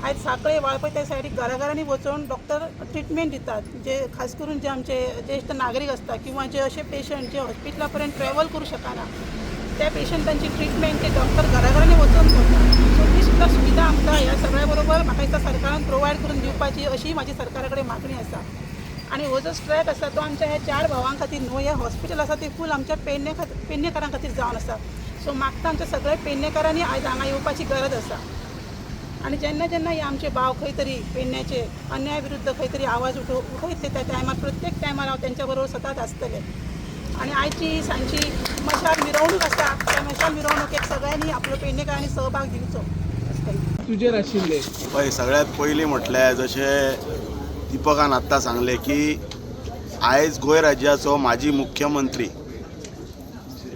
आयज सांखळे वाळपय त्या सायडीक घराघरांनी वचून डॉक्टर ट्रिटमेंट दितात, जे खास करून जे आमचे ज्येश्ठ नागरीक आसता किंवा जे अशे पेशंट जे हॉस्पिटला पर्यंत ट्रॅवल करूं शकना त्या पेशंटांची ट्रिटमेंट ते डॉक्टर घराघरांनी वचून करता. सो ती सुद्दां सुविधा आमकां ह्या सगळ्या बरोबर म्हाका दिसता सरकारान प्रोवायड करून दिवपाची अशी म्हाजी सरकारा कडेन मागणी आसा. आनी हो जो स्ट्रायक आसा तो आमच्या ह्या चार भावां खातीर न्हू, हें हॉस्पिटल आसा तें फूल आमच्या पेडणेकारां खातीर जावन आसा. सो मागता आमच्या सगळ्या पेडणेकारांनी आयज हांगा येवपाची गरज आसा. आनी जेन्ना जेन्ना हे आमचे भाव खंय तरी पेडण्याचे अन्याय विरुद्ध खंय तरी आवाज उठयतले त्या टायमार प्रत्येक टायमार हांव तेंच्या बरोबर सदांच आसतलें. आनी आयची सांजची मशाल मिरवणूक आसा त्या मशाल मिरवणुकेक सगळ्यांनी आपलो पेडणेकारांनी सहभाग दिवचो. तुजेर आशिल्ले पळय, सगळ्यात पयलीं म्हटल्यार जशें दिपकान आत्तां सांगलें की आयज गोंय राज्याचो माजी मुख्यमंत्री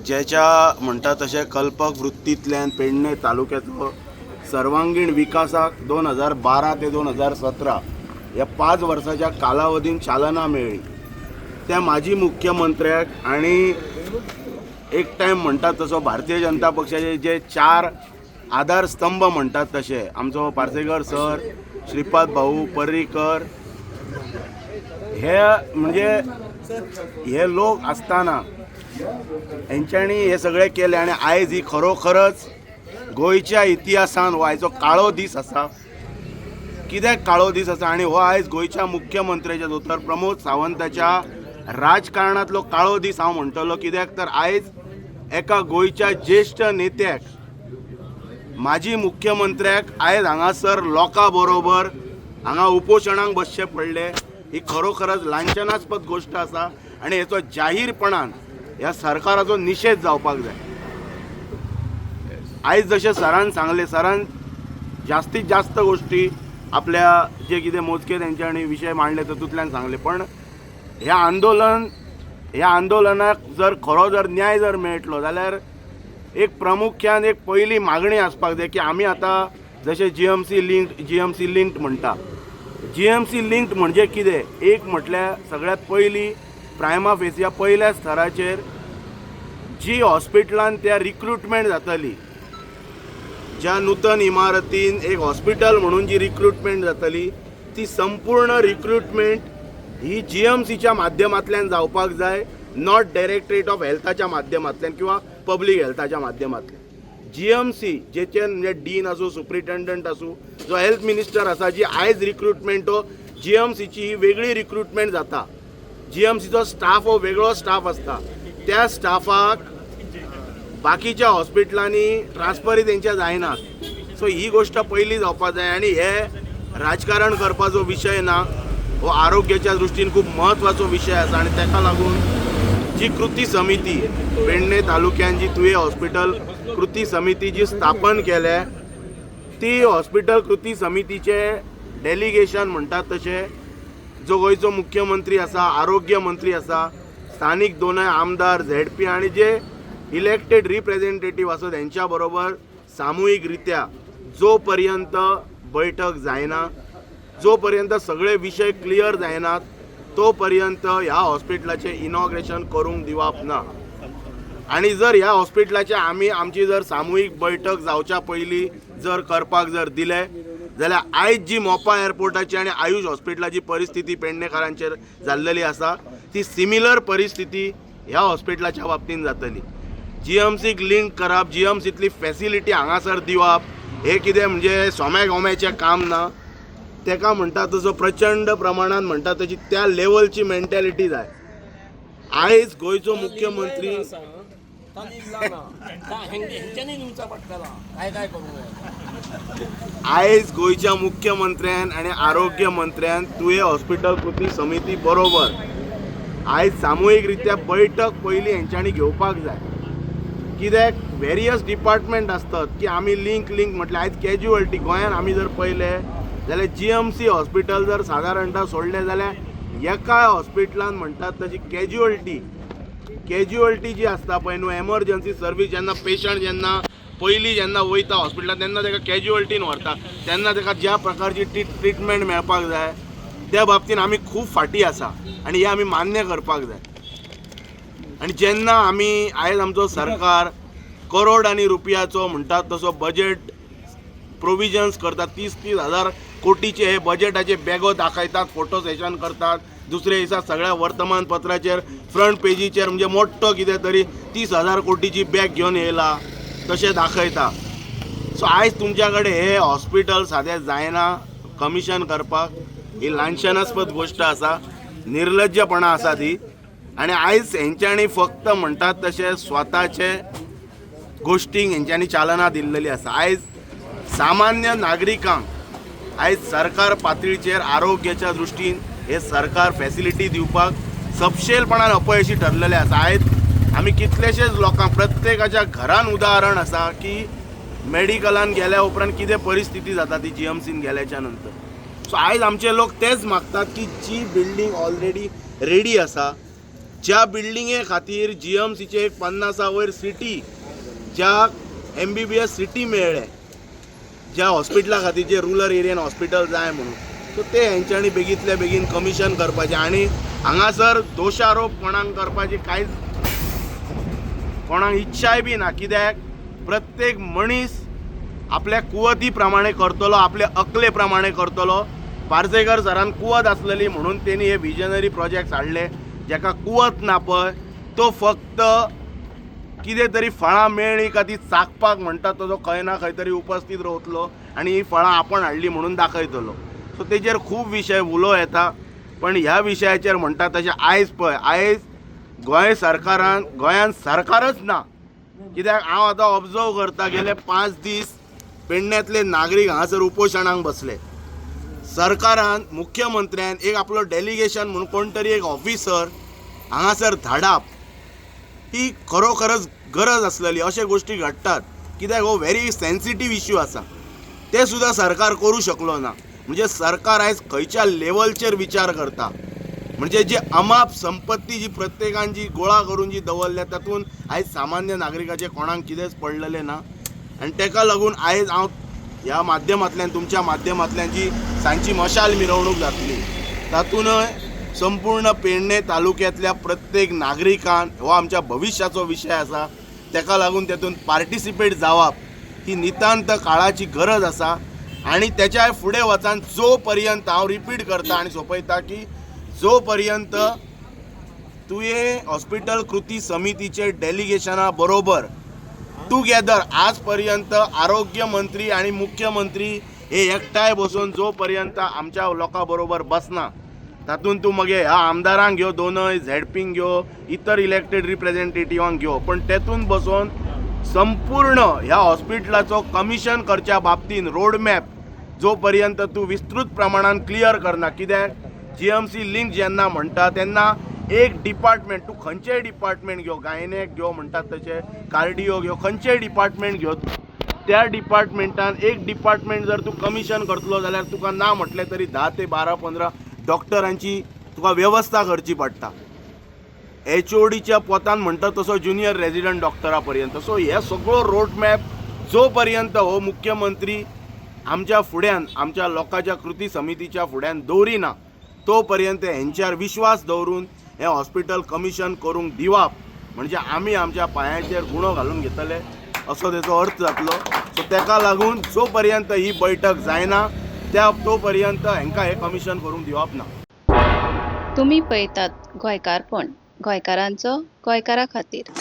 ज्याच्या म्हणटा तशें कल्पक वृत्तींतल्यान पेडणे तालुक्याचो सर्वांगीण विकासाक 2012 ते 2017 ह्या 5 वर्साच्या कालावधीन चालना मेळ्ळी. त्या माजी मुख्यमंत्र्याक आनी एक टायम म्हणटात तसो भारतीय जनता पक्षाचे जे 4 आधारस्तंभ म्हणटात तशे आमचो पार्सेकर सर, श्रीपाद भाऊ, पर्रीकर हे म्हणजे हे लोक आसतना हेंच्यांनी हे सगळें केलें. आनी आयज ही खरोखरच गोंयच्या इतिहासान हो आयचो काळो दीस आसा. कित्याक काळो दीस आसा? आनी हो आयज गोंयच्या मुख्यमंत्र्याच्या दोतोर प्रमोद सावंताच्या राजकारणांतलो काळो दीस हांव म्हणटलो. कित्याक तर आयज एका गोंयच्या ज्येश्ठ नेत्याक, माजी मुख्यमंत्र्याक आयज हांगासर लोकां बरोबर हांगा उपोशणाक बसचें पडलें. ही खरोखरच लांछनास्पद गोश्ट आसा आनी हेचो जाहीरपणान ह्या सरकाराचो निशेध जावपाक जाय. आयज जशें सरान सांगलें, सरान जास्तीत जास्त गोश्टी आपल्या जे कितें मोजके तेंच्यांनी विशय मांडले तातूंतल्यान सांगले, पण ह्या आंदोलनाक जर खरो जर न्याय जर मेळटलो जाल्यार एक प्रामुख्यान एक पयली मागणी आसपाक जाय की आमी आतां जशें जीएमसी लिंक्ड म्हणटा, जीएमसी लिंक्ड म्हणजे कितें? एक म्हटल्यार सगळ्यांत पयली प्रायमा फेसिया पयल्या स्तराचेर जी हॉस्पिटलान त्या रिक्रुटमेंट जातली, ज्या नूतन इमारतीन एक हॉस्पिटल म्हणून जी रिक्रुटमेंट जातली ती संपूर्ण रिक्रुटमेंट ही जीएमसीच्या माध्यमांतल्यान जावपाक जाय, not directorate of हेल्थाच्या माध्यमांतल्यान किंवा पब्लीक हेल्थाच्या माध्यमांतल्यान. जीएमसी जेचे म्हणजे डीन आसूं, सुप्रिटेंडंट आसूं, जो हेल्थ मिनिस्टर आसा, जी आयज रिक्रुटमेंट हो जीएमसीची ही वेगळी रिक्रुटमेंट जाता. जीएमसीचो स्टाफ हो वेगळो स्टाफ आसता, त्या स्टाफाक बाकीच्या हॉस्पिटलांनी ट्रान्सफरी तेंच्या जायना. सो ही गोश्ट पयली जावपाक जाय. आनी हे राजकारण करपाचो विशय ना, हो आरोग्याच्या दृश्टीन खूब म्हत्वाचो विशय आसा. आनी ताका लागून जी कृती समिती पेडणे तालुक्यान जी तुयें हॉस्पिटल कृती समिती जी स्थापन केल्या ती हॉस्पिटल कृती समितीचे डेलिगेशन म्हणटात तशें जो गोंयचो मुख्यमंत्री आसा, आरोग्य मंत्री आसा, स्थानीक दोनय आमदार, झेडपी आनी जे इलेक्टेड रिप्रेझेंटेटीव आसा तेंच्या बरोबर सामुहीक रित्या जो पर्यंत बैठक जायना, जो पर्यंत सगळे विशय क्लियर जायनात तो पर्यंत ह्या हॉस्पिटलाचें इनॉग्रेशन करूंक दिवप ना. आनी जर ह्या हॉस्पिटलाचे आमी आमची जर सामुहीक बैठक जावच्या पयलीं जर करपाक जर दिले जाल्यार आयज जी मोपा एअरपोर्टाची आनी आयुष हॉस्पिटलाची परिस्थिती पेडणेकारांचेर जाल्लेली आसा ती सिमिलर परिस्थिती ह्या हॉस्पिटलाच्या बाबतीन जातली. जीएमसीक लिंक करप, जीएमसींतली फॅसिलिटी हांगासर दिवप हे कितें म्हणजे सोम्या गोम्याचें काम ना. तेका म्हणटा तसो प्रचंड प्रमाणान म्हणटा तशी त्या लेवलची मेंटॅलिटी जाय. आयज गोंयचो मुख्यमंत्री आयज गोंयच्या मुख्यमंत्र्यान आनी आरोग्य मंत्र्यान तुयें हॉस्पिटल कृती समिती बरोबर आयज सामुहीक रित्या बैठक पयलीं हेंच्यांनी घेवपाक जाय. कित्याक वेरियस डिपार्टमेंट आसतात की आमी लिंक म्हटल्यार आयज कॅज्युअलिटी गोंयान आमी जर पळयलें जाल्यार जीएमसी हॉस्पिटल जर सादारणता सोडलें जाल्यार एकाय हॉस्पिटलान म्हणटात तशी कॅज्युअलिटी जी आसता पळय न्हू, एमरजन्सी सर्वीस जेन्ना पेशंट जेन्ना पयलीं जेन्ना वयता हॉस्पिटलान तेन्ना ताका कॅज्युअलिटीन व्हरता, तेन्ना ताका ज्या प्रकारची ट्रिटमेंट मेळपाक जाय त्या बाबतीन आमी खूब फाटीं आसा आनी हें आमी मान्य करपाक जाय. आनी जेन्ना आमी आयज आमचो सरकार करोड आनी रुपयाचो म्हणटात तसो बजेट प्रोविजन्स करतात, 30 30 हजार कोटीचे हे बजेटाचे बॅगो दाखयतात, फोटो सेशन करतात. दुसरे दिसा सगळ्या वर्तमानपत्राचेर फ्रंट पेजीचेर म्हणजे मोठो कितें तरी 30,000 कोटीची बॅग घेवन येयला तशें दाखयता. सो आयज तुमच्या कडेन हे हॉस्पिटल सादें जायना कमिशन करपाक, ही लांछनास्पद गोश्ट आसा, निर्लज्जपणा आसा ती. आनी आयज हेंच्यांनी फक्त म्हणटात तशें स्वताचे गोश्टींक हेंच्यांनी चालना दिल्लेली आसा. आयज सामान्य नागरिकांक आयज सरकार पातळीचेर आरोग्याच्या दृश्टीन हे सरकार फॅसिलिटी दिवपाक सपशेलपणान अपयशी ठरलेले आसा. आयज आमी कितलेशेच लोकांक प्रत्येकाच्या घरान उदाहरण आसा की मेडिकलान गेल्या उपरांत कितें परिस्थिती जाता ती जीएमसीन गेल्याच्या नंतर. सो आयज आमचे लोक तेच मागतात की जी बिल्डींग ऑलरेडी रेडी आसा, ज्या बिल्डिंगे खातीर जीएमसीचे एक 50 वयर सिटी, ज्या एमबीबीएस सिटी मेळ्ळे ज्या हॉस्पिटला खातीर, जे रुरल एरियन हॉस्पिटल जाय म्हणून, सो ते हेंच्यांनी बेगींतल्या बेगीन कमिशन करपाचें. आनी हांगासर दोशारोप कोणाक करपाची कांयच कोणाक इच्छाय बी ना, कित्याक प्रत्येक मनीस आपल्या कुवती प्रमाणे करतलो, आपल्या अकले प्रमाणे करतलो. पार्सेकर सरान कुवत आसलेली म्हणून तेणी हे विजनरी प्रोजेक्ट्स हाडले. जेका कुवत ना पळय तो फक्त कितें तरी फळां मेळ्ळीं का ती चाखपाक म्हणटा तो खंय ना खंय तरी उपस्थित रावतलो आनी ही फळां आपण हाडली म्हणून दाखयतलो. सो तेजेर खूब विशय उलोवं येता, पण ह्या विशयाचेर म्हणटा तशें आयज पळय आयज गोंय सरकारान, गोंयान सरकारच ना. कित्याक हांव आतां ऑब्जर्व करता गेले 5 दीस पेडण्यांतले नागरीक हांगासर उपोशणाक बसले. सरकारान मुख्यमंत्र्यान एक आपलो डेलिगेशन म्हणून कोण तरी एक ऑफिसर हांगासर धाडप ही खरोखरच गरज आसलेली. अशे गोश्टी घडटात कित्याक हो व्हेरी सेन्सिटीव इश्यू आसा, ते सुद्दां सरकार करूं शकलो ना. म्हणजे सरकार आयज खंयच्या लेवलचेर विचार करता, म्हणजे जे अमाप संपत्ती जी प्रत्येकान जी गोळा करून जी दवरल्या तातूंत आयज सामान्य नागरिकाचें कोणाक कितेंच पडलेलें ना. आनी ताका लागून आयज हांव ह्या माध्यमांतल्यान तुमच्या माध्यमांतल्यान जी सांजची मशाल मिरवणूक जातली तातूंतय संपूर्ण पेडणे तालुक्यांतल्या प्रत्येक नागरिकान हो आमच्या भविश्याचो विशय आसा, ताका लागून तातूंत पार्टिसिपेट जावप ही नितांत काळाची गरज आसा. आनी तेच्या फुडें वचान जो पर्यंत हांव रिपीट करता आनी सोंपयता की जो पर्यंत तुवें हॉस्पिटल कृती समितीचे डेलिगेशना बरोबर टुगेदर आज पर्यंत आरोग्य मंत्री आनी मुख्यमंत्री हे एकठांय बसून जो पर्यंत आमच्या लोकां बरोबर बसना तातूंत तूं मगे ह्या आमदारांक घेव, दोनय झेडपींक घेव, इतर इलेक्टेड रिप्रेझेंटेटिवांक घेव, पण तेतून बसून संपूर्ण ह्या हॉस्पिटलाचो कमिशन करच्या बाबतीन रोड मॅप जो पर्यंत तूं विस्तृत प्रमाणान क्लियर करना. कित्याक जीएमसी लिंक जेन्ना म्हणटा तेन्ना एक डिपार्टमेंट तूं खंयचेय डिपार्टमेंट घेव, गायनेक घेव म्हणटात तशें कार्डियो घेव, खंयचेय डिपार्टमेंट घेव, त्या डिपार्टमेंटान एक डिपार्टमेंट जर तूं कमिशन करतलो जाल्यार तुका ना म्हटलें तरी 10 ते 12 15 डॉक्टरांची तुका वेवस्था करची पडटा. एचओडीच्या पोतान म्हणटा तसो ज्युनियर रेजिडंट डॉक्टरा पर्यंत. सो हे सगळो रोड मॅप जो पर्यंत हो मुख्यमंत्री आमच्या फुड्यान आमच्या लोकांच्या कृती समितीच्या फुड्यान दवरिना तो पर्यंत हेंच्यार विश्वास दवरून हें हॉस्पिटल कमिशन करूंक दिवप म्हणजे आमी आमच्या पांयाचेर गुणो घालून घेतले असो तेचो अर्थ जातलो. सो तेका लागून जो पर्यंत ही बैठक जायना त्या तो पर्यंत हेंकां हें कमिशन करूंक दिवप ना. तुमी पळयतात गोंयकारपण, गोंयकारांचो गोंयकारा खातीर.